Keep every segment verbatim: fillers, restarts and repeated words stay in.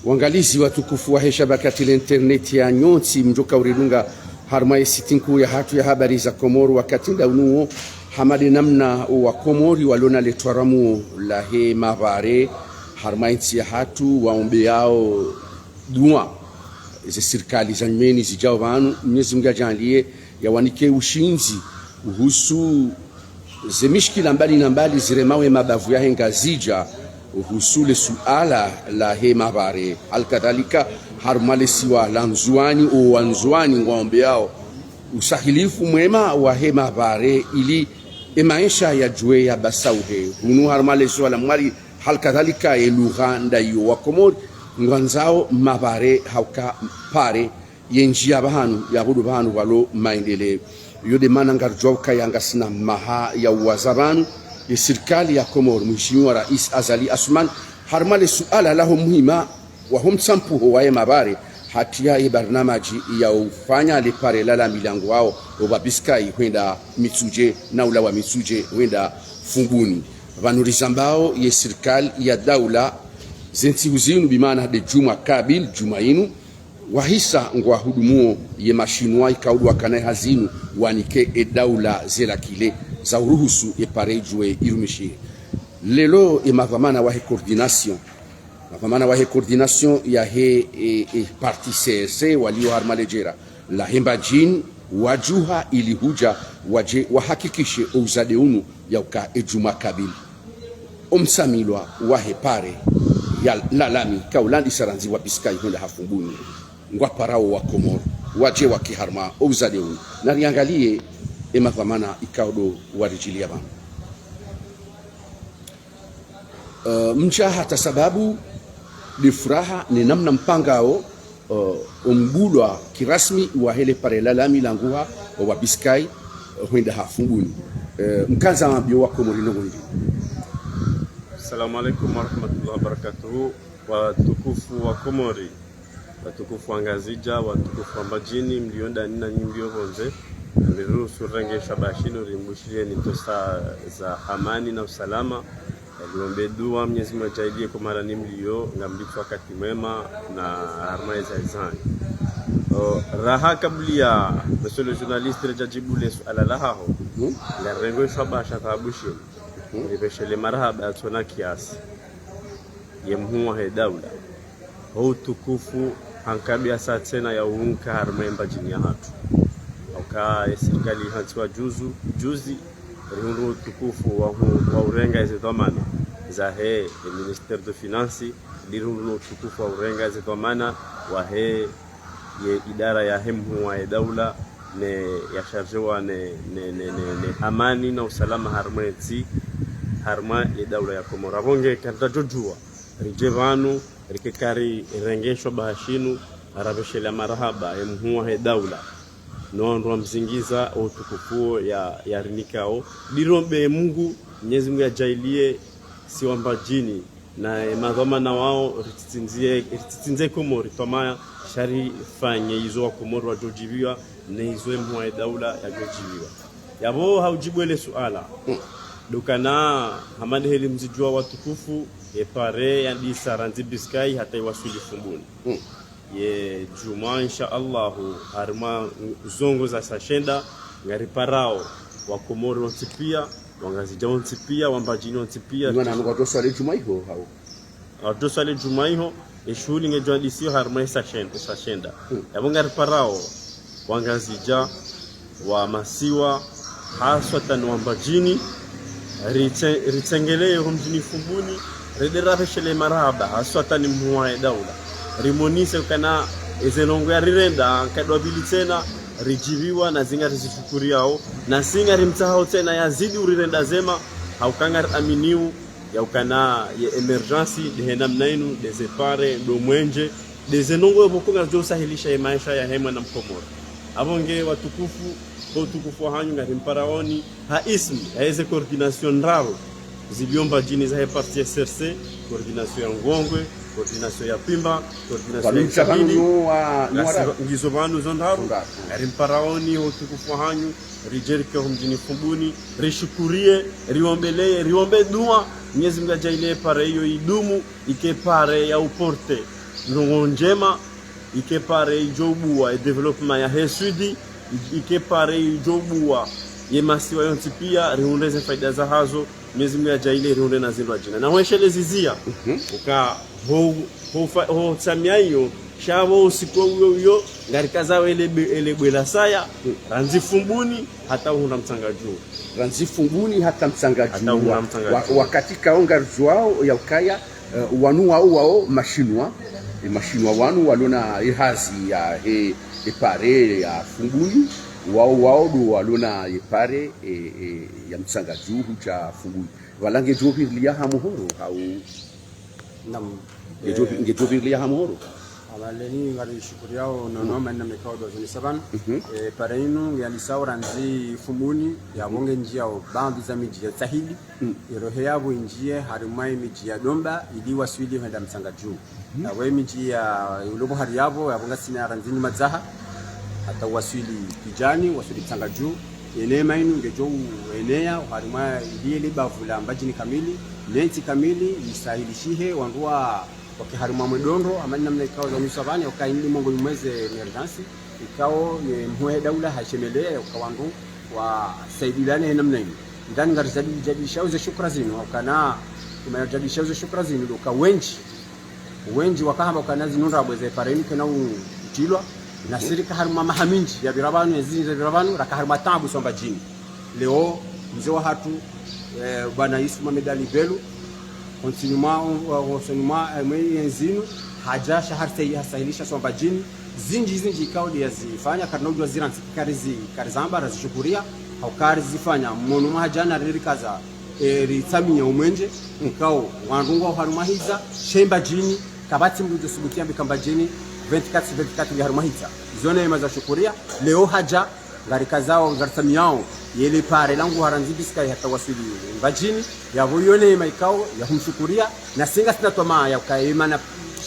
Wangalizi watukufu wahe shabakati la internet ya nyontsi mdjoka uridunga harumwa ye site nkuu yahatru ya habari za Komori wakati nda unuwo, hama nde namna Wakomori walona le twaramuo lahe mavare harumwa yentsi yahatru waombeyao dua ze sirikali za nyumeni zidjao pvanu, Mwenyezi Mungu yadjaanliye yawanike ushindzi uhusu ze mishkila mbali na mbali ziremao ye mabavu yahe Ngazidja, uhusu le suala lahe mavare. Halikadhalika, harumwa le siwa la Ndzuwani, o Wandzuwani ngwaombeyao usahilifu mwema wahe mavare ili e maesha yadjuwe yabasauhe. Hunu harumwa le siwa la Mwali, halikadhalika ye lugha ndayo, Wakomori ngwandzao mavare hauka pare ye ndjiya pvahanu, ya budu pvahanu walo maendeleo. Iyo nde mana ngaridjuwa ukaya ngasina maha ya uwaza pvanu ye sirikali ya Komori, Mheshimiwa Rais Azali Assoumani, harumwa le suala laho muhima waho mtsampuho waye mavare, hatriya ye barnamaji ya ufanya le pare la lami la Nguwao, opva Biskai hwenda Mitsudje, na ula wa Mitsudje hwenda Fumbuni. Pvanu rizambao ye sirikali ya daula, ze ntsihu zinu, bimaana nde djumwa kabili djumwa inu, wahisa ngwahudumuo ye mashinwa ikao ndo wakana ye hazi inu wanike e daula ze lakile za uruhusu ye pare idjuwe irumishihe. Leo ye madhwamana wahe coordination, madhwamana wahe coordination yahe e, e parti C R C walio harumwa le djera lahe Mbadjini wadjuha ili hudja wadje wahakikishe o uzade unu yauka e djumwa kabili o msamilwa wahe pare ya la lami ikao landisa randzi wa Biskai hwenda ha Fumbuni. Ngwaparao Wakomori wadje wake harumwa o uzade unu. Nariangaliye e madhwamana ikao ndo waridjiliya pvanu. Eh, mdja hata sababu nde furaha ne namna mpangao, eh, o mbulwa kirasmi wahe le pare la lami la Nguwao wa Biskai, eh, hwenda ha Fumbuni. Eh, mkandza mwambie Wakomori ndrongoo ndri. Assalamu alaikum warahmatullahi wabarakatuhu. Watukufu wa Komori, watukufu wa Ngazidja, watukufu wa Mbadjini, mlio ndani na nyi mlio pvondze, namiruhusu rirenge shabaha shinu rimbushiliyeni tosa za amani na usalama. Riombe dua Mwenyezi Mungu yadjaanliye ko mahalani mlio, ngamlitswa wakati mwema na harumwa eza izani. O, raha kabla ya, monsieur le journaliste, ridja djibu le suala lahaho, ngarirengao shabaha sha taabu shinu. Ripveshele marahaba yatsona kiasi ye mhuu wahe daula ho utukufu ha nkado ya sa tsena ya uunka harumwa ye Mbadjini yahatru. Hauka ye sirikali ihantsiwa juzu, juzi, rihundru utukufu wa hu-, wa urenga eze dhwamana zahe ye ministère de finances, rihundru utukufu wa urenga eze dhwamana wahe ye idara yahe mhuu wahe daula, ne ya chargewa ne, ne, ne, ne, ne amani na usalama harumwa ye ntsi, harumwa ye daula ya Komori. Apvo nge karidjadjodjuwa ridje pvanu, rike karirenge shabaha shinu, rapveshelea marahaba ye mhuu wahe daula no wandru wamzingiza o utukufu wo ya, yarinikao. Rirombe Mungu, Mwenyezi Mungu yadjaanliye si wa Mbadjini na ye madhwamana wao, ritsitsindziye, ritsitsindziye Komori twamaya, sha rifanye izo Wakomori wadjodjiviwa, ne izo ye mhuu wahe daula yadjodjiviwa. Yapvo ha udjibu ele suala. Ndo ukana hama nde heli mzidjuwa watukufu, ye pare yandisa randzi Biskai hata iwaswili Fumbuni. Ye djumwa, insha Allahu, harumwa zongo za sa shenda, ngariparao Wakomori wontsi pia, Wangazidja wontsi pia, Wambadjini wontsi pia. Imana anu kwatsoswali djumwa iho, hau? Kwatsoswali djumwa iho, ye shuhuli ngedjo andisiwa harumwa ye sa shenda, sa shenda. Yapvo ngariparao Wangazidja, wa masiwa, haswatan Wambadjini, ritse-, ritsengelee ho mdjini Fumbuni, rende rapveshelee marahaba, haswatan mhuu wahe daula. Rimonese ukana eze ndrongoo yarirenda, nkado wa pvili tsena, ridjiviwa, na zi ngarizishukuriyao, na zi ngarimtsahao tsena yazidi urirenda zema, hauka ngariaminiu, ya ukana ye émergence nde he namna inu, nde ze pare, ndo mwenje, nde ze ndrongoo yapvo ko ngazidjo usahilisha ye maesha yahe mwana Mkomori. Apvo nge watukufu, ho utukufu wahanyu ngarimparaoni, ha ismu, ha eze coordination ndraru, zilio Mbadjini zahe parti ya S R C, coordination ya Ngongwe, coordination ya Pimba, coordination ya Kabili. Ngizo pvanu zo ndraru, ngarimparaoni, ho utukufu wahanyu, ridje rike ho mdjini Fumbuni, rishukuriye, riombelee, riombe dua, Mwenyezi Mungu yadjaanliye pare iyo idumu, ike pare ya uporte ndrongoo ndjema, ike pare idjo ubuwa ye développement yahe Sud, ike pare idjo ubuwa ye masiwa yontsi pia, rihundre ze faida zahazo, Mwenyezi Mungu yadjaanlie rihundre na zindru adjina. Na hwesheleza ziya, uka ho, ho fa, ho tsamia iyo, sha pvo usiku uyo uyo, ngarikazao ele be, ele bwe la saya, randzi Fumbuni, hata uhundra Mtsangadju. Randzi Fumbuni hata Mtsangadju. Hata uhundra Mtsangadju. Wa, wakati kao ngaridjuao ya ukaya, eh, wanu wao wao mashinwa, e mashinwa wanu walona e hazi yahe, e pare ya Fumbuni, wao wao ndo walona e pare, e, e, ya Mtsangadju hudja Fumbuni. Pvala ngedjo pvirilia ha muhoro, hau Naam. Ngedjo, eh, ngedjo pvirilia ha muhoro. Abaleni ngarishukuriao nono, mm, mana mekao ndo zoni sabana. Mhm. Eh, pare inu ngeyalisao randzi Fumbuni, yapvo ngendjiao baadhwi za midji ya sahili. Mm. Irohe yapvo indjie harimwa ye midji ya Domba, ili waswili hwenda Mtsangadju. Mhm. Yapvo ye midji ya, ulo pvo hari yapvo, yapvo ngasina randzi Nyumadzaha. Hata waswili Pidjani, waswili Mtsangadju. Ye neema inu ngedjo uenea, harimwa ili ele bavu la Mbadjini kamili, ne ntsi kamili, isahilishihe, wandru wa, wake harimwa mwe dondo, hama namna ikao zaonesa pvanu, uka inu mongoni mwa ze émergence, ikao ye mhuu wahe daula hashemelea, uka wandru wasaidilane he namna inu. Ndani ngarijadi, jadishao ze shukra zinu, uka na, kuma jadishao ze shukra zinu, uka wendji wendji wakahamba ukana zinu ndrabo ze pare inu kena u, utilwa, na si rika harimwa maha mindji yapvira pvanu, ye zindji zapvira pvanu, raka harimwa taabu so Mbadjini. Leo, mze wahatru, eh, bwana Yusuf Mohamed Ali Belou, hosoni mwa, hosoni mwa, eh, mwe ye ndzinu, hadja sha harse, hasahilisha so Mbadjini, zindji, zindji ikao nde yazifanya, karina udjuwa zirantsi, karizi, karizamba, razishukuria, hau karizifanya, mwono mwaha djana ririkaza, e, ritsamia omwenje, ikao, wandru ngwao harimwa hiza, she Mbadjini, kapvatsi mndru udjo subutu yambe ka Mbadjini, vingt-quatre sur vingt-quatre nge harimwa hiza. Izo neema za shukuria, leo hadja, ngarikazao, ngaritsamiao, yele pare langu harandzi Biscaye hata waswili Mbadjini, yapvo yo neema ikao, ya humshukuria, na si ngasina twamaa ya uka ye mana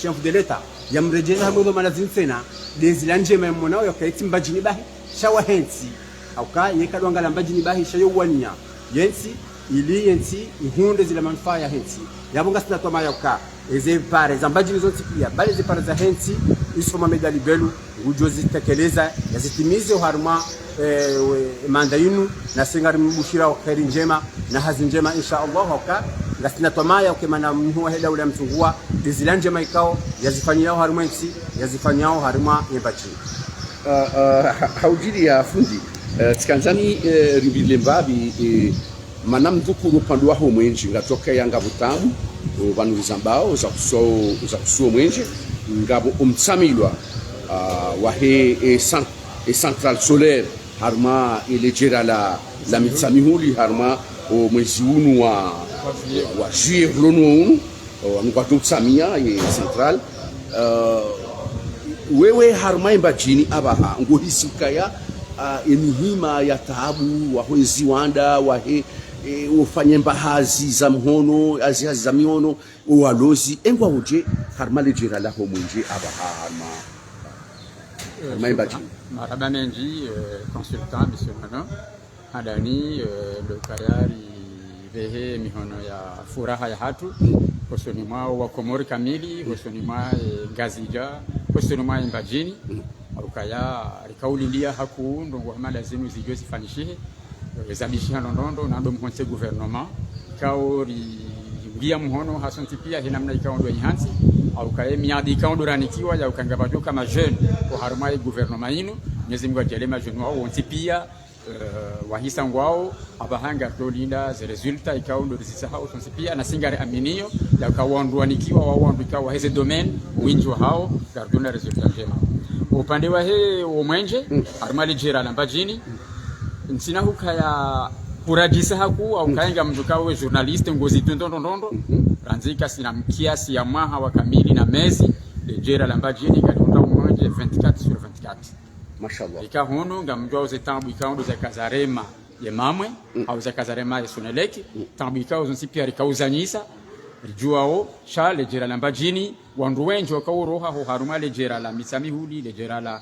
chef de l'État, ya mredjeza hamwe zo mana zinu tsena, nde zila ndjema ya mwonao ya uka yetsi Mbadjini bahi, sha wahe ntsi, hauka yeka ndo angalia Mbadjini bahi sha yo uwania ye ntsi, ili ye ntsi ihundre zila manufaa yahe ntsi. Yapvo ngasina twamaa ya uka, eze pare za Mbadjini zontsi pia, bali ze pare zahe ntsi, Yusuf Mohamed Ali Belou, ngudjo zitekeleza, yazitimize oharimwa, eh, we, manda inu, na si ngarimbushira o kheri ndjema, na hazi ndjema, insha Allah, hauka, ngasina twamaa ya uka ye mana mhuu wahe daula ya mtsungua, nde zila ndjema ikao, yazifanyao harimwa ye ntsi, yazifanyao harimwa ye Mbadjini. Ah, ah, ha, ha udjiri ya fundi, eh, tsikandzani, eh, rimbile mbapvi, eh, mana mdhukuru upande waho mwenje, ngatsoka ya ngapvo taabu, o, pvanu rizambao, za kuso, za kusuo mwenje, ngapvo omtsamilwa, ah, wahe, e, cent-, e centrale solaire, harimwa, e, ledjera la, la Mitsamihuli, harimwa, o, mwezi unu wa, wa juillet, ulono unu, o, wanu kwatsu tsamia ye centrale. Eh, wewe harimwa ye Mbadjini apvaha, ngohisi ukaya, ah, emihima ya taabu, waho eziwanda, wahe, eh, ofanya mba hazi za mhono, hazi, hazi za mihono, owalozi, engwao dje, harimwa ledjera laho mwenje apvaha, harimwa, harimwa ye Mbadjini. Marahaba mendji, eh, consultant, monsieur Nono. Handani, eh, ndo ukaya ripvehe mihono ya furaha yahatru, hosoni mwa wa Komori kamili, hosoni mwa, eh, Ngazidja, hosoni mwa ye Mbadjini. Ukaya rikaulindia haku ndrongoo hama nda zinu zidjo zifanyishihe, eh, zabishiha ndrondrondro, na ndo mhontsi gouvernement, ikao ringia mhono hasontsi pia, he namna ikao ndo ihantsi, ukaya miadi ikao ndo ranikiwa, ya uka ngapvadjo ka ma jeunes, oharimwa ye gouvernement inu, Mwenyezi Mungu yadjaanlie ma jeunes wao, wontsi pia, eh, wahisa ngwao, apvaha ngaridjo linda ze résultats ikao ndo rizisa hao sontsi pia, na si ngari aminio, ya uka wandru wanikiwa, wa wandru ikao waheze domaine, wendji wahao, ngaridjo na résultat ndjema. Upande wahe, wo mwenje, harimwa ledjera la Mbadjini, ntsina hukaya kuradjisa haku, au kaya ngamdjo ka we journaliste, ngozi tu ndrondrondro, randzi kasina mkiasi ya mwaha wa kamili na mezi, ledjera la Mbadjini, ngalihundra omwenje vingt-quatre sur vingt-quatre. Mashallah. Ika hunu ngamdjuao ze taabu ikao ndo zaka zarema ye Mamwe, au zaka zarema ye Sonelec, taabu ikao zontsi pia rikauzanyisa, ridjuao, sha ledjera la Mbadjini, wandru wendji wakauroha ho harumwa ledjera la Mitsamihuli, ledjera la,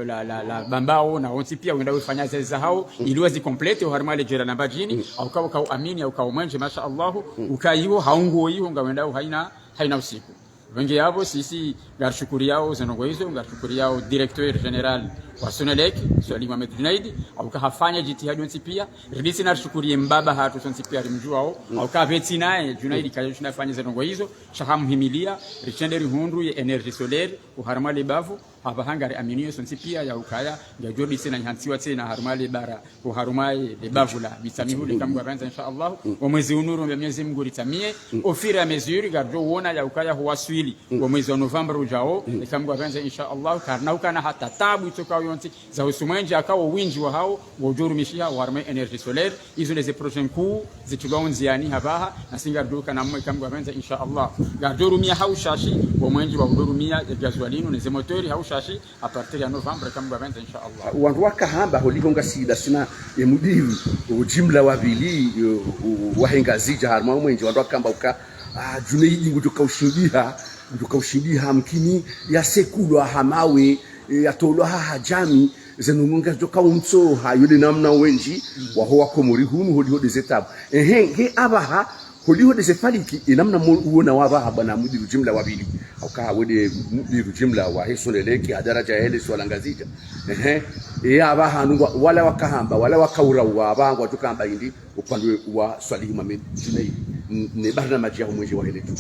la, la, la Bambao, na wontsi pia wenda wefanya zeza hao, ili wazi complète ho harumwa ledjera la Mbadjini, au ka, ukao amini, au ka omwenje, masha Allahu, ukaiho, haungo iho, ngawendao haina, haina usiku. Pvenge yapvo sisi ngarishukuriyao zendrongoo izo, ngarishukuriyao directeur général wa Sonelec, Swalihi Mohamed Junaidi, hauka hafanya jitihadi yontsi pia. Ridisi narishukuriye mbaba hatru sontsi pia rimdjuwao, hauka pvetsi naye Junaidi kaya shina fanya zendrongoo izo, sha hamhimilia, rishende rihundru ye énergie solaire, oharumwa lebavu, hapvaha ngariaminiyo sontsi pia ya ukaya, ngiyadjo disi na nyihantsiwa tsena harumwa lebara, oharumwa lebavu la Mitsamihuli, eka Mngu apvendza, insha Allah. Omwezi unu rombe Mwenyezi Mngu ritsamie, au fur et à mesure, ngaridjo wona ya ukaya huwaswili, omwezi wa novembre ujao, eka Mngu apvendza, insha Allah, karina ukana hata tabu itsokao yontsi, za usu mwenje akao windji wahao, wodjo rumishiha, oharumwa énergie solaire, izo nde ze projet nkuu, zitrilwao ndziani hapvaha, nasi ngaridjo ukana mwe eka Mngu apvendza, insha Allah. Ngaridjo rumia ha ushashi, omwenje wa udjo rumia, ye gasoil inu, ne ze moteur ha ushashi, à partir ya novembre, eka Mngu apvendza, insha Allah. Wandru wakahamba, holiho ngasi ndasi na ye mudiri, ujimla wa pvili, u-, u-, wahe Ngazidja, harumwa omwenje, wandru wakahamba uka, ah, Junaidi ngudjo kaushindiha, ngudjo kaushindiha, mkini, yasekulwa ha mawe, eh, yatolwa ha hadjami, zenu ngazidjo kauntsoha, yo nde namna wendji, waho wa Komori hunu, holiho nde ze tabu. Ehe, nge apvaha, holiho nde ze faliki, ye namna mo-, uwona wapvaha bwana mudiri ujimla wa pvili. Hauka we nde mudiri ujimla wahe Sonelec, ha daraja yahe lesiwa la Ngazidja. Ehe, ye apvaha nungwa, wala wakahamba, wala wakaura wa apvaha ngwadjo kahamba hindri, upande wa Swalihi Mohamed Junaidi, n-, ne barnamaji yaho mwenje wahe letu.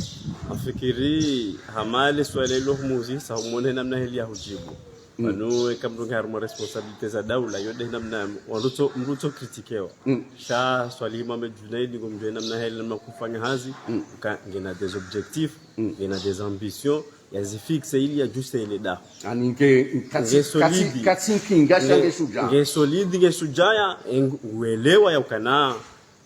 Nafikiri, hama le swali lo humuzisa, humwone namna heli ya hujibu. Pvanu eka mndru nge harumwa responsabilité za daula, yo nde namna mndru tso, mndru tso critiquewa. Sha Swalihi Mohamed Junaidi ngo mndru namna heli namna kufanya hazi, uka ngena des objectifs, ngena des ambitions, yazi fixer ili yadjuse ele daho. Ani nge, katsi, nge solide, katsi nkinga sha nge, nge shujaa. Nge solide, nge shujaa, eng-, uelewa ya ukana,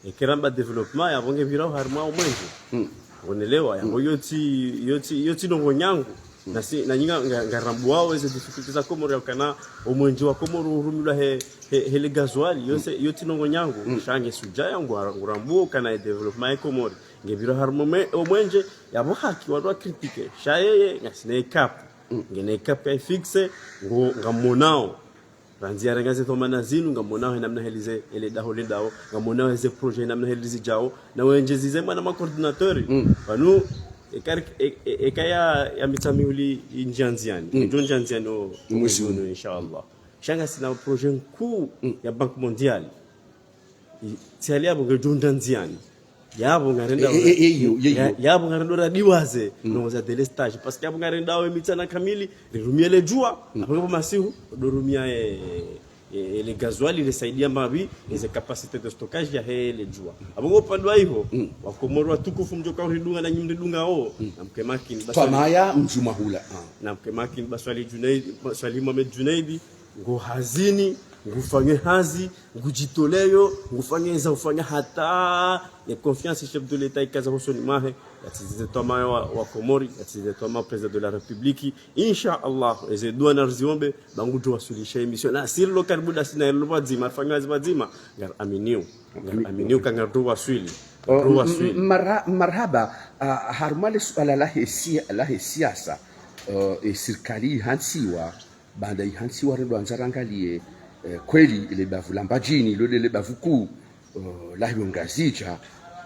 eka ramba développement yapvo nge pvirao harumwa omwenje. Ngonelewa, yapvo yotsi, yotsi, yotsi ndrongoo nyangu. Nasi, na nyinga nga, ngarambuwao eze difficultés za Komori ya ukana omwenje wa Komori urumilwa he, he, he le gasoil, yotsi, yotsi ndrongoo nyangu. Sha nge shujaa ngu, ngurambuo ukana e développement ya Komori nge pvirao harumwa me-, omwenje, yapvo haki wandru wa critiquer. Sha yeye, ngasina e cap. Ngena e cap ya fixer, ngo, ngamonao. Randzi yarenga ze dhwamana zinu, ngamonao he namna heli ze, ele daho le daho, ngamonao he ze projet he namna heli zidjao, na wendje zize mwana ma coordinateur. Pvanu, eka, e, e, eka ya, ya Mitsamihuli indjia ndziani. Ngedjo ndjia ndziani o, omwezi unu, insha Allah. Sha ngasina projet nkuu ya Banque Mondiale. I, tsi hali yapvo ngedjo ndjia ndziani. Yapvo ngarenda, eh, eh, eh, iyo, iyo, ya-, iyo. Yapvo ngarenda radiwaze, ndrongoo za délestage. Parce que yapvo ngarenda we mitsana kamili, rirumie le djuwa, apvo ngapvo masihu, ndo rumia, eh, eh, le gasoil, le saidia mbapvi, eze capacité de stockage yahe le djuwa. Apvo ngo upande wa iho, wa Komori watukufu mdjoka uridunga na nyi mridungao, namke makini, ba Swalihi. Twamaya mdjuma hula, ah. Namke makini, ba Swalihi Junaidi, ba Swalihi Mohamed Junaidi, ngo hazini, ngufanye hazi, ngudjitoleyo, ngufanye eza ufanya hata ye confiance chef de l'État ikaza hosoni mwahe, yatsizize twamaya wa, wa Komori, yatsizize twamaya président de la République. Insha Allah, eze dua nariziombe, ba ngudjo wasulisha émission. Na sirilo karibu ndasi na ilo pvadzima, rifanya hazi pvadzima, ngaraminio. Ngaraminio ka ngardjo waswili. Oh, ngardjo m-, m-, waswili. Marha-, marhaba, ah, harumwa le suala lahe sia-, lahe siasa, eh, e sirikali ihantsiwa, baanda ihantsiwa rendo andza rangalie, eh, kweli ile bavu la Mbadjini, ilo ndele bavu kuu, eh, lahe Ngazidja,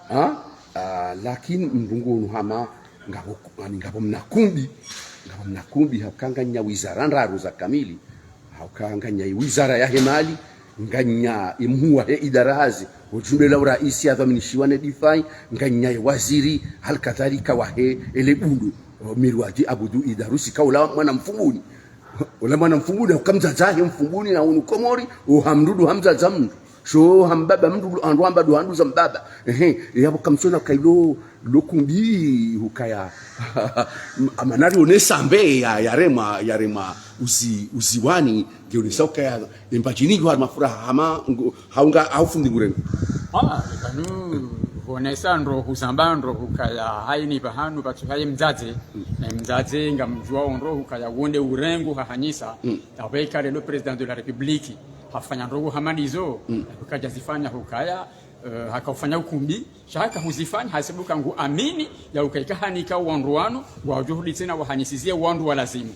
ha? Ah, lakini mndru nguono hama ngapvo, ani ngapvo mna kumbi, ngapvo mna kumbi, hauka nganyina wizara ndraru za kamili, hauka nganyina wizara yahe mali, nganyina imhuu wahe idara hazi, ujumbe la uraisi yadhwaminishiwa ne difai, nganyina ye waziri, hali kadhalika wahe ele bundu, o Mirwadi Abudu Idarusi, ka ula mwana Mfumbuni. Ula mwana Mfumbuni, uka mdzadze wahe Mfumbuni na unu Komori, o hamdudu hamdzadze mndru. Sho hambaba mndru, andru hamba ndo handuza mbaba. Ehe, yapvo kamsona kailo, lo kumbi hukaya. Amanari onesa mbe ya, yarema, yarema uzi, uziwani, nge onesa ukaya, e Mbadjini yo harumwa furaha hama, ngo, haunga, haufundi ngurengo. Ah, pvanu, honesa ndro, huzamba ndro, hukaya, haini pvahanu, pvatsu haye mdzadze, na mdzadze, ngamdjuao ndro, hukaya, wonde urengo, hahanyisa, apvo eka lelo président de la République, hafanya ndrongoo hama ndizo, hukadja zifanya, hukaya, eh, hakaufanya ukumbi, sha haka huzifanya, hasibuka ngu amini, ya uka ika hanika wandru wanu, ngwadjo hudi tsena wahanyisizie wandru wa lazimu.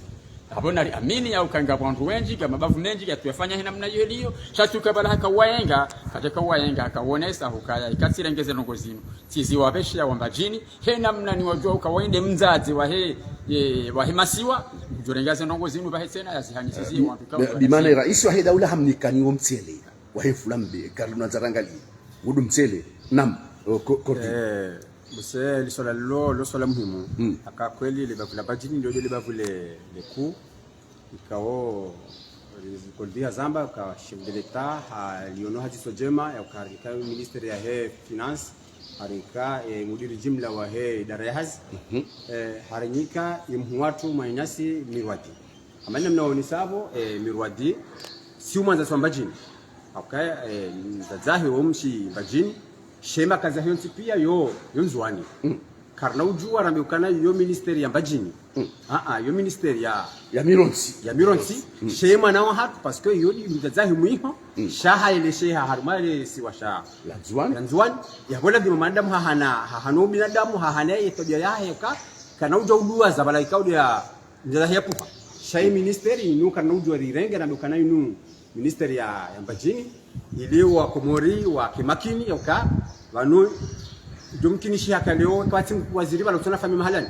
Apvo nari amini ya ukaya ngapvo wandru wendji, ngapvo mabavu mendji, yatsu yafanya he namna iyo yeliyo, sha tsi uka pvala haka wayenga, kadjaka wayenga, haka wonesa hukaya, ika tsirenge ze ndrongoo zinu, tsiziwapvesheya wa Mbadjini, he namna ni wadjuwa uka waye nde mdzadze wahe, ye, wahe masiwa, ngudjorenga ze ndrongoo zinu pvahe tsena, yazihanyisizi, wandru ka bi maana raisi wahe daula hamnikani wo mtsele wahe mfula mbe, kari luna dzarangali, wudu mtsele, nam, o, ko-, kordi. Eh, buse, li swala lo, lo swala muhimu. Haka kweli, le bavu la Mbadjini, ndo le bavu le, le kuu. Ikao, eh, kordi hazamba, ka chef de l'État, haliono ha dziso djema, ya uka harika ministère yahe finance, harika, eh, mudiri jimla wahe idara ya hazi. Eh, harinika, ye mhuu watru Mwananyasi Mirwadi. Amani namna wonisapvo, eh, Mirwadi, tsi umwandzani wa Mbadjini. Haka, eh, mdzadze wahe wo mshi Mbadjini, she makazi yahe yontsi pia yo, yo Ndzuwani. Karina udjuwa rambe ukana yo ministère ya Mbadjini. Aa, yo ministère ya, ya Mirontsi. Ya Mirontsi. She mwana wahatru, parce que yo ni mdzadze wahe mwiho, sha hayelesheha harumwa le siwa sha la Ndzuwani. La Ndzuwani. Yapvo lazima mwanadamu hahana, hahana ubinadamu, hahana ye twabiya yahe ka, kana udjuwa uduwaza pvala ika udu ya mdzadze wahe yapvuha. Sha yi ministère inu karina udjuwa rirenge rambe ukana inu ministère ya, ya Mbadjini, ili wa Komori wake makini, ya uka, pvanu, djo mkinishiha ka leo, kwatsi waziri pvala utsona fami mahalani.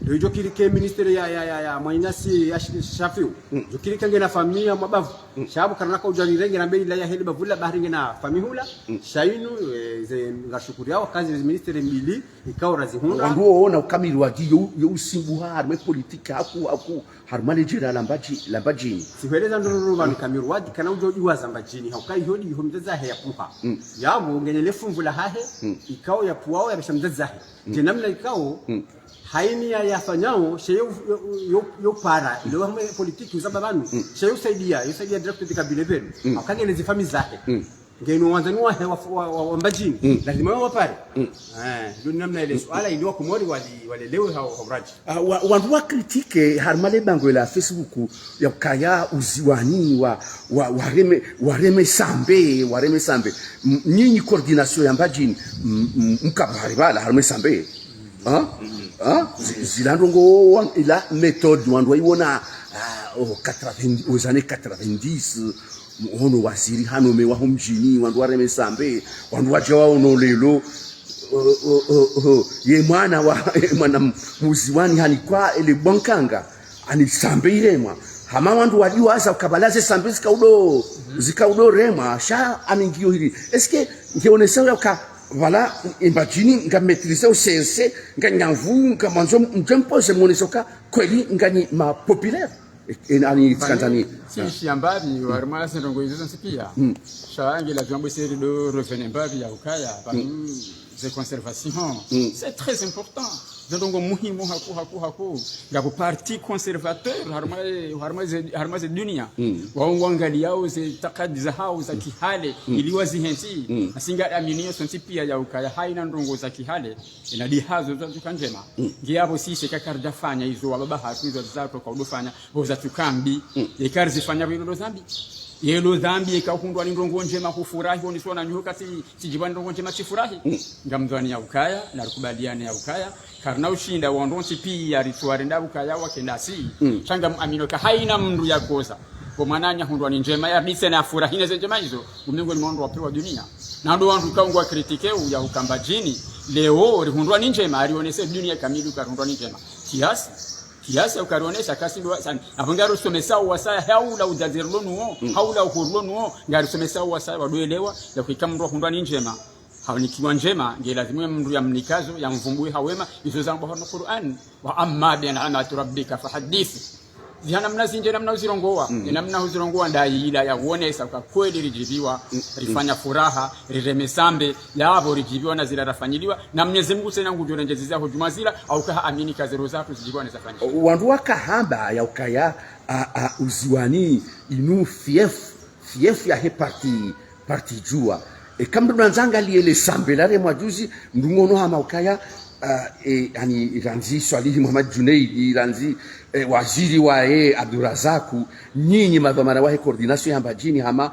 Ndo idjo kiri ke ministère ya, ya, ya, ya Mwananyasi ya Sh-, Shafiu. Djo kiri ke ngena fami ya mabavu. Sha apvo karina ka udjuwa rirenge rambe ila yahe le bavu la bahari ngena fami hula. Sha inu, eh, ze ngashukuriyao kazi ze ministère mbili, ikao razihundra. Wandru wowona uka Mirwadi yo, yo usimbuha harumwa ye politique haku, haku, harumwa le djera la Mbadji-, la Mbadjini. Tsihweleza ndrongoo pvanu ka Mirwadi kana udjo diwaza Mbadjini, hauka iyo ndi iho mdzadze wahe yapvuha. Yapvo ngena le fumvu lahahe, ikao yapvuwao yapvesha mdzadze wahe. Nde namna ikao, haini ya yafanyao, she yo, yo, yo, yo para, ilo hamwe politique uzamba pvanu, she yo usaidia, yo usaidia direct de kabile pvenu. Hauka ngena ze fami zahe. Ngeno wandzani wahe wa, wa, wa, wa Mbadjini. Lazima yo wapare. Eh, ndo namna ile suala ili wa Komori wali, walelewe ha, ha uraji. Ah, wa, wandru wa critiquer harumwa le bangwe la Facebook ya ukaya Uziwani wa, wa, wareme, wareme sambe, wareme sambe. M-, nyinyi coordination ya Mbadjini, m-, m-, mkapvare pvala harumwa sambe. Ha? Ha? Zi-, zila ndrongoo wa-, ila méthode wandru wayiwona, ah, o quatre-vingts, aux années quatre-vingt-dix, ono waziri hanomewa ho mdjini, wandru wareme sambe, wandru wadja waono lelo, o, o, o, o, ye mwana wa, ye mwana m-, Muziwani hanikwa ele bwankanga, ani sambe iremwa. Hama wandru wadiwaza uka pvala ze sambe zikaudo, zikaudo remwa, sha ani ngiyo hili. Est-ce que ngeonesao ya uka pvala Mbadjini nga maîtriser o sense, nga nyanvu, nga mwandzo, mdje mpoze mwonese uka kweli nganyi ma populaire? E, e, ani tsikandani. Si, shi ambapvi, harumwa ze ndrongoo izo zontsi pia. Sha nge la vyambo seri do revenir mbapvi ya ukaya, pvanu ze conservation. C'est très important. Ze ndrongoo muhimu haku, haku, haku. Ngapvo parti conservateur, harumwa, harumwa ze, harumwa ze dunia. Wao ngwangaliyao ze itikadi zahao za kihale, ili wazihentsi. Nasi nga aminio sontsi pia ya ukaya, haina ndrongoo za kihale, ina dihazo za tuka ndjema. Nge yapvo sisi kakaridja fanya izo wababa hatru izo zatru kaudo fanya, pvo zatuka mbi. Yeka rizifanya pvo ilo ndo dhambi. Yelo dhambi, yeka uhundrwa ni ndrongoo ndjema hufurahi, woniswa na nyuho ka tsi, tsidjibiwa ni ndrongoo ndjema tsifurahi. Ngamdhwani ya ukaya, na rikubaliane ya ukaya. Karina ushinda wandru wontsi pia ritsuwarenda ukaya wakendasi. Sha ngamuamino ka haina mndru yakoza. Pvo mwananya hundrwa ni ndjema ya ritse na afurahi ne ze ndjema izo. Umengoni mwa wandru wapvewa dunia. Na ndo wandru ka ngwa critiquer uya uka Mbadjini. Leo rihundrwa ni ndjema, arionese dunia kamili uka rihundrwa ni ndjema. Kiasi. Kiasi ya ukarionesa kasi ndo wasani. Apvo ngari usomesa wasaya haula udzadze rilo nuwo, haula uhuru rilo nuwo, ngari usomesa wasaya wadoelewa, ya uka ika mndru ahundrwa ni ndjema. Haonikiwa ndjema, nge lazimu ya mndru ya mnikazo, ya mvumbuwe ha wema, izo zambwa harumwa Qur'an. Wa amma bi ni'mati rabbika fahaddith. Ziha namna zindji namna uzirongowa, ye namna uzirongowa ndayi ila ya uonesa uka kweli ridjibiwa, rifanya furaha, rireme sambe, yapvo ridjibiwa na zila rafanyiliwa, na Mnyezi Mungu tsena ngudjo rendjeza ho djumwa zila, hauka haamini ka ze roho zatru zidjibiwa ne zafanyishiwa. Wandru wakahamba ya ukaya, a, a, Uziwani, inu fief, fief yahe parti, parti Juwa. Eka mndru nandzangaliye le sambe laremwa juzi, mndru ngono hama ukaya, a, e, ani randzi Swalihi Mohamed Djounaid, randzi, e, waziri waye Abdou Razak, nyinyi madhwamana wahe coordination ya Mbadjini hama,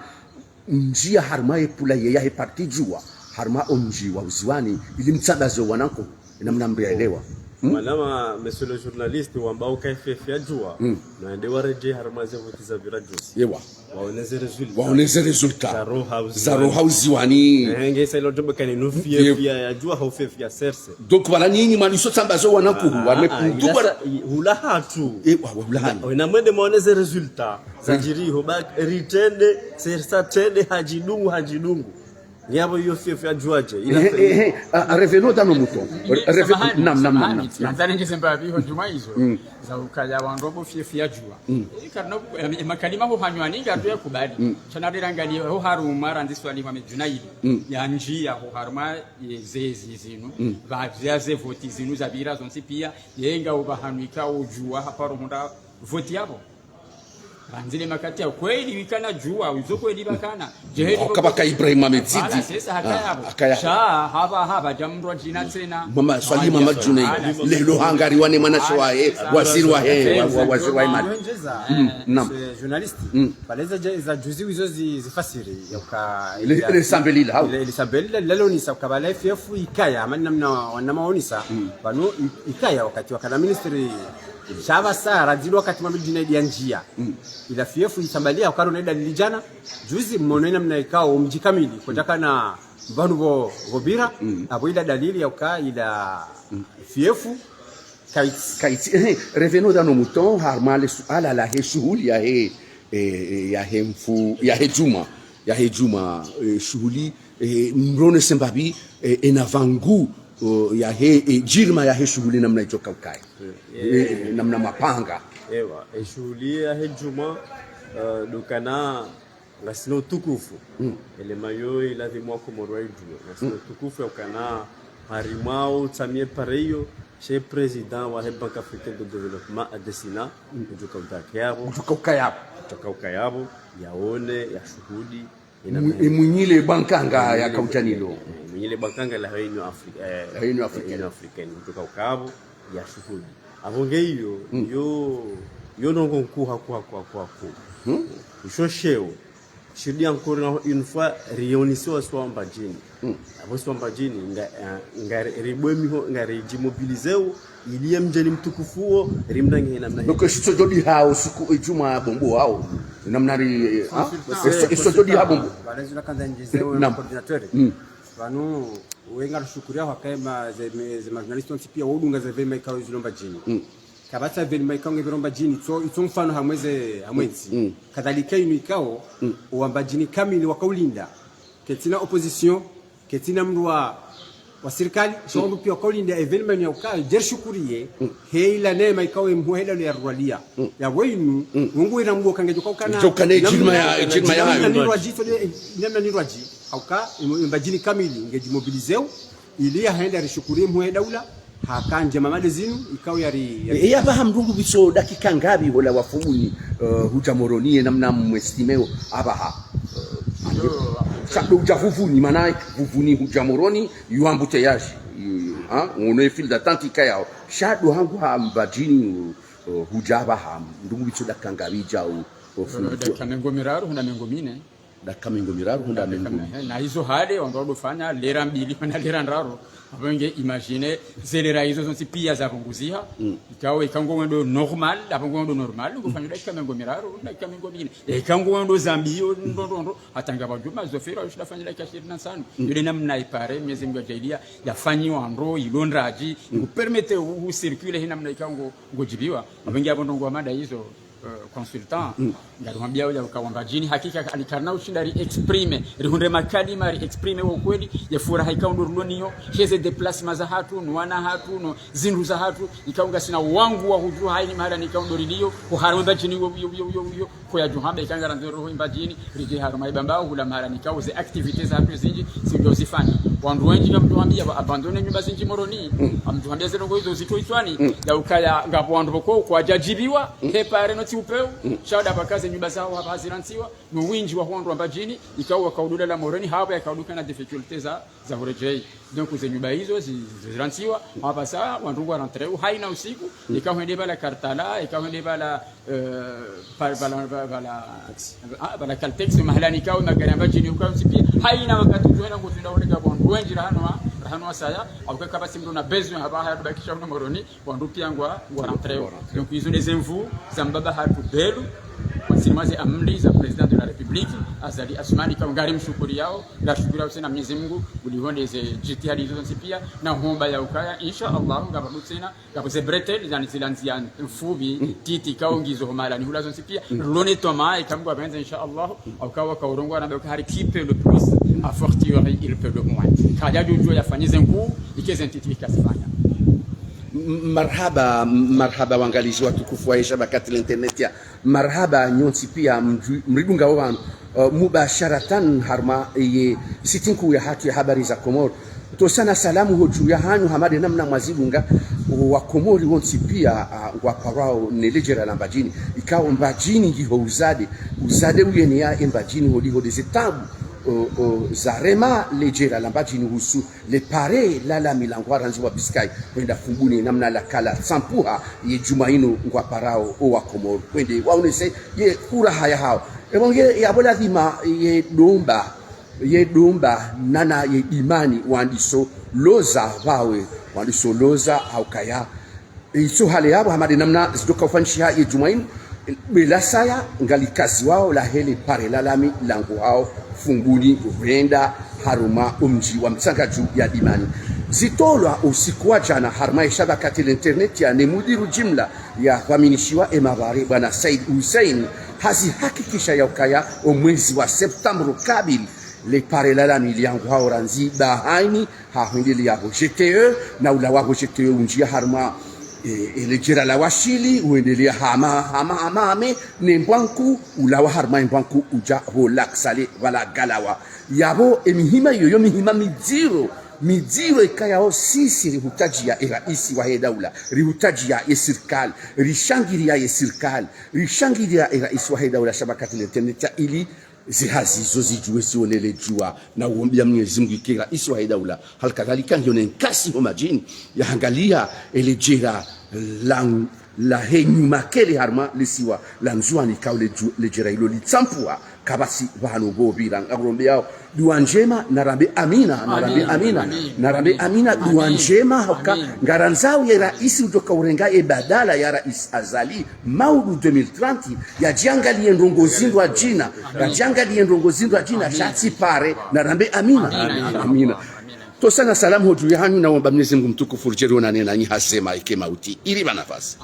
mndjiya harumwa ye pula ye yahe parti Juwa, harumwa o mdji wa Uziwani, ili mtsandaze wananyaho, ina mna mndru yaelewa. Madama, monsieur le journaliste, wamba uka fiyefu ya Djua. Mm. Na nde waredjei harumwa ze voti zapvira juzi. Ewa. Waone ze résultat. Waone ze résultat. Za roha uziwani. Za roha uziwani. Eh, nge sa ilo djoba kani no fiyefu ya Djua hau fiyefu ya Serse. Donc, voilà, nyinyi mwaliso tsamba zo wana kuhu, wana kuhu. Hula hatru. Ewa, hula hatru. Wena mwende mwaone ze résultat. Zadjiri ho ba, ritrende, Serse trende, hadjidungu, hadjidungu. Ngiyapvo iyo fiyefu ya Djua dje. Eh, eh, eh, ah, revenons dans nos moutons. Re-, reve-, samahani, nam, nam, nam, samahani, nam. Nandza nengeze mbapvi ho djumwa izo. Mm. Za ukaya wandru wapvo fiyefu ya Djua. Mm. Eh, karina, eh, makalima ho hanywani ngarudjo ya kubali. Mm. Sha na rera ngali ho harumwa randzi swali wa medjunaili. Mm. Ya ndjiya ho harumwa ye zezi zinu. Mm. Pvapvia ze voti zinu zapvira zontsi pia. Ye nga upvahanwika udjua haparo hundra voti yapvo. Randzile makati ya kweli wikana Djua, wizo kweli pvakana. Jeheli. Haka pvaka Ibrahim Ahmed Sidi. Voilà, c'est ça, hakaya pvo. Ah, hakaya pvo. Sha, hapva, hapva, dja mndru wa djina tsena. Mama, swali Mama Djunaid. Voilà, c'est ça. Lelo hangari wane mwanashe wahe, waziri wahe, wa-, wa-, waziri wahe mali. Mm, naam. Journaliste. Mm. Pvale za dja-, za juzi wizo zi-, zifasiri, ya uka, le, ya, le sambelila, hau? Le, le sambelila, lelo nisa uka pvale fiyefu ikaya, amani namna, wanama onisa. Mm. Pvanu i-, ikaya wakati wakana ministri, sha pvasa, randzile wakati Mama Djunaid ya ndjiya. Mm. Ila fiyefu itsambalia, ukaro na dalili djana, juzi mmono ina mna ikao mdji kamili, kodjakana pvanu pvo, pvo pvira, apvo ila dalili ya uka ila fiyefu, kaitsi. Kaitsi, eh, revenons dans nos moutons, harumwa le suala lahe shuhuli yahe, eh, eh, yahe mfu, yahe djumwa, yahe djumwa, eh, shuhuli, eh, mronese mbapvi, eh, ena pvangu, oh, yahe, eh, djirma yahe shuhuli namna idjo ka ukaya. Eh, namna mapanga. Ewa, e shuhuli yahe djumwa, eh, ndo ukana ngasina utukufu. Mm. Elema yo ilazimu wa Komoro waidjuwe. Ngasina utukufu ya ukana harimwa o tsamiye pare iyo, she président wahe Banque Africaine de Développement adesina, udjo ka udjake yapvo. Udjo ka ukaya pvo. Udjo ka ukaya pvo, yaone, ya shuhudi, Mwi-, e mwinyile banka nga ya kaudjanilo. Eh, mwinyile banka nga la Union Afri-, eh, la Union Africaine. Union Africaine, udjo ka ukaya pvo ya shuhudi. Apvo nge iyo, yo, yo ndrongoo nkuu, nkuu, nkuu, nkuu, nkuu. Hmm? Isho sheo, shirudi encore une fois, rionese wasi wa Mbadjini. Hmm. Apvo wasi wa Mbadjini, nga, eh, nga ri-, ribwe miho, nga ridjimobiliseo, ili ye mdjeni mtukufu wo, rimnange namna hii. Donc, isho djodi hao suku, e djumwa bombo hao. Namna ri, eh, ha? Consultant. Isho, isho djodi hao bombo. Voilà, zina kandza ndjize, naam, coordinateur. Mm. Pvanu, wenga rushukuriya hwakaye ma, ze, me, ze ma journaliste wontsi pia, wodunga ze événement ikao zilo Mbadjini. Mm. Kapvatsi événement ikao nge pviro Mbadjini, itso, itso mfano hamweze, hamwezi. Mm. Kadhalika inu ikao, mm, wa Mbadjini kamili wakaulinda. Ketsina opposition, ketsina mndru wa, wa sirikali, mm, sha wandru pia wakaulinda événement ya ukaya, djeri shukuriye, mm, he ila neema ikao emhuheda lo ya rwalia. Mm. Ya wenu, mm, wungu wena mndru kange djoka ukana, djoka ne namna, djirma ya, namna djirma ya, namna ni rwaji, so de, namna ni rwaji. Hauka, imo, Mbadjini kamili, nge djimobiliseo, ili ya henda rishukuriye mhuheda ula, haka ndjema made zinu, ikao yari, yari. E, yapvaha mndru ngu pviso dakika ngapvi hola Wafumuni, eh, hudja Moroni, ye namna mwestimeo, apvaha. Eh, sha ndo udja Vuvuni, mana Vuvuni hudja Moroni, yo embouteillage. Yo, yo, ha? Ngono ye file d'attente ikayao. Sha ndo hangu ha Mbadjini, eh, hudja apvaha, mndru ngu pviso dakika ngapvi djao, eh, fundi. Dakika mengo miraru, huna mengo mine. Dakika mengo miraru, hunda mengo mine. Na izo hale, wandru wadofanya, lera mbili, mana lera ndraru. Apvo nge imagine, ze lera izo zontsi pia zapvunguziha. Mm. Ikao, ikao ngo wendo normal, apvo ngo wendo normal, ngufanya dakika mengo miraru, dakika mengo mine. Ikao ngo wendo zambi, yo, ndo, ndo, ndo. Hata ngapvo djumwa, zo fera, ushinda fanya dakika shirini na ntsanu. Mm. Yo nde namna ipare, Mwenyezi Mungu yadjaaliya, yafanyiwa ndro, ilo ndraji, mm, ngu permettre u, u circuler he namna ikao ngo, ngo djibiwa. Apvo nge apvo ndrongoo mada izo, eh, consultant, mm, ngari hwambia uya uka wa Mbadjini, hakika alikarina ushinda ri exprimer, rihundre makalima ri exprimer wo ukweli, ye furaha ikao ndo rilo nayo, she ze déplacement zahatru, no wana hatru, no zindru zahatru, ikao ngasina wangu wa hudjuha hayina mahala ni ikao ndo riliyo, ho harumwa Mbadjini yo, yo, yo, yo, yo, ko ya djuhamba ikao ngarandzo roho Mbadjini, ridje harumwa Ibambao, hula mahala ni ikao ze activités zahatru zindji, si ndo zifanya. Wandru wendji ngamdjo hwambia wa abandonner nyumba zindji Moroni, mm, ngamdjo hwambia ze ndrongoo izo zitso itswani, mm, ya ukaya ngapvo wandru pvoko kwadjadjibiwa, mm, he pare no tsi upeo, mm, sha wada pvaka ze nyumba zawo hapvaha zirantsiwa, no windji wa wandru wa Mbadjini, ikao wakaudula la Moroni, hapvo yakaudukana difficultés za, za huredjei. Donc, ze nyumba izo zi, zi, zirantsiwa, hapvasa, wandru ngwa rentrer, hayina usiku, mm, ikao hwende pvala Kartala, ikao hwende pvala, eh, pa-, pvala, pvala, pvala, ah, pvala Caltex, mahala ni ikao magari ya Mbadjini, ukao ntsi pia, hayina wakati udjo hwenda ngutunda hule ka wandru wendji rahano, ha? hanu wasaya, au kaka basi mndru na besoin hapvaha ya tubakisha hunu Moroni, wandru pia ngwa, ngwa rentreo. Donc, izo nde ze nvuu za mbaba hatru Belu, wa sinema ze amri za Président de la République, Azali Assoumani, ka ngari mshukuriyao, ngashukuriyao tsena Mwenyezi Mungu, ulihonde ze jitihadi izo zontsi pia, na homba ya ukaya, insha Allah, ngapvo tsena, ngapvo ze bretelles, zani zila ndzia mfupvi, titi, kao ngizo ho mahala ni hula zontsi pia, lone toma, ika Mungu apvendze, insha Allah, au kawa kaurongoa na beka hari qui peut le plus, a fortiori, il peut le moins. Kaya djodjo yafanye ze nkuu, ike ze ntiti ikazifanya. M-, marhaba, marhaba wangalizi watukufu wa Esha Bakati l'Internet ya. Marhaba nyontsi pia mdru-, mridunga wanu, uh, mubasharatan harumwa ye site nkuu ya hatru ya habari za Komori. Tosana salamu hodju ya hanyu hama de namna mwazidunga, wa Komori wontsi pia, uh, ngwaparwao ne ledjera la Mbadjini. Ikao Mbadjini ngiho uzade, uzade uyenea e Mbadjini holiho de ze tabu, uh, uh, zarema ledjera la Mbadjini husu le pare la lami la Ngwarandzi wa Biscaye, hwenda Fumbuni namna lakala tsampuha ye djumwa inu ngwaparao o wa Komori. Hwende waonese ye furaha yahao. Epvo nge yapvo lazima ye dumba, ye dumba nana ye dimani wandiso loza pvawe, wandiso loza haukaya. Itso hale yapvo hama de namna zidjoka ufanyishiha ye djumwa inu, be la saya ngalikaziwao lahe le pare la lami la Nguhao Fumbuni hwenda harumwa omdji wa Mtsangadju ya Dimani. Zitolwa usiku wa djana harumwa Esha Bakati l'Internet ya ne mudiru jimla ya dhwaminishiwa e mapare bwana Said Hussein, hazihakikisha ya ukaya omwezi wa septembre kabili le pare la lami la Nguhao randzi bahani, ha hwendeleya ho G T E, na ulawa ho G T E unjia harumwa, e, e, ledjera la Washili, uendeleya hama, hama, hama, hame, ne Mbwankuu, ulawa harumwa e Mbwankuu uja ho Lac Salé, pvala Galawa. Yapvo, e mihima yoyo, mihima midziro, midziro ikayao sisi rihutajiya e raisi wahe daula, rihutajiya e sirikali, rishangiriya e sirikali, rishangiriya e raisi wahe daula Esha Bakati l'Internet ya ili zihazi zo zijuwe zionele juwa, na uombeya Mwenyezi Mungu ike raisi wahe daula. Hali kadhalika ngiyo ne nkasi ho madjini, yahangaliya eledjera la, lahe nyuma kele harumwa lesiwa la Ndzuwani ikao ledju-, ledjera ilo litsampuha, kapvatsi pvanu pvo pvira. Ngakurombeyao duwa ndjema, narambe amina, narambe amina, narambe amina, duwa ndjema, hauka ngarandzao ye raisi udjoka urenga e badala ya raisi Azali, maudu deux mille trente, yadjiangaliye ndrongoo zindru adjina, yadjiangaliye ndrongoo zindru adjina, sha tsi pare, narambe amina. Amina. Tosana salamu hodju ya hanyu, na womba Mwenyezi Mungu mtukufu ridje rionane nanyi hasema ike mauti, ili pva nafasi.